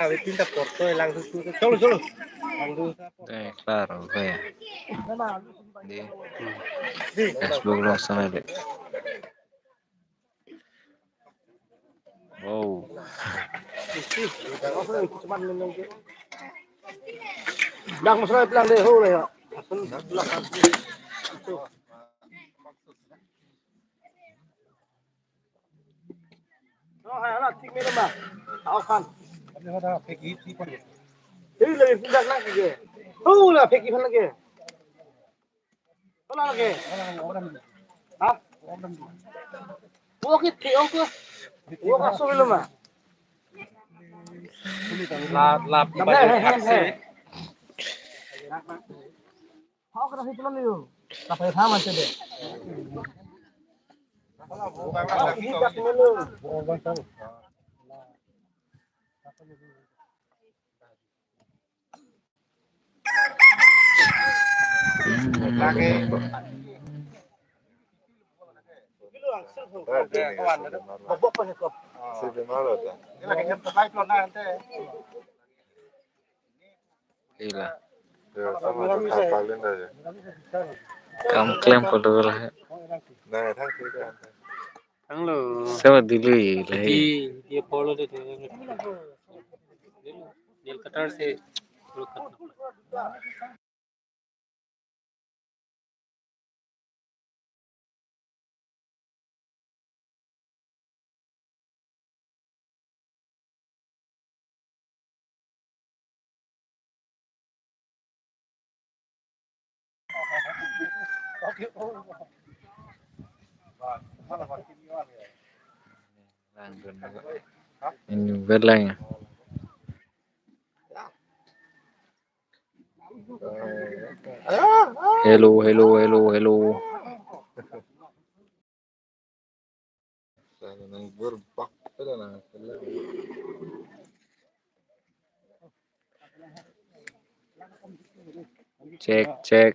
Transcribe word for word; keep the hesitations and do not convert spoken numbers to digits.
Abe pinta porto lang susu. Cholo, cholo. Lang susu. Eh, klaro, ya. Di Facebook lo sana de. Wow. Dak masra pelang de ho le ya. No, hai, hala, thik melo ma. Tao khan. Hei, lagi pindak lagi ke. Hu, la pheki phan lagi. Hala lagi. Ha? Wo ki thi ong ko. Wo ka so melo ma. Lap, lap, Dam hai, hai, hai, hai. Hau kena hitu lalu. Kapai sama saja. Hau hitu lalu. Bobok pa ko. Ila. Ya, sama tu kapal ini aja. Kam klem ko dulu lah. Nah, thang sih kan. Thanglo. Sama dulu lah. Di, di polo de. Del katar se. Ini belang. Hello, hello, hello, hello. Cek, cek.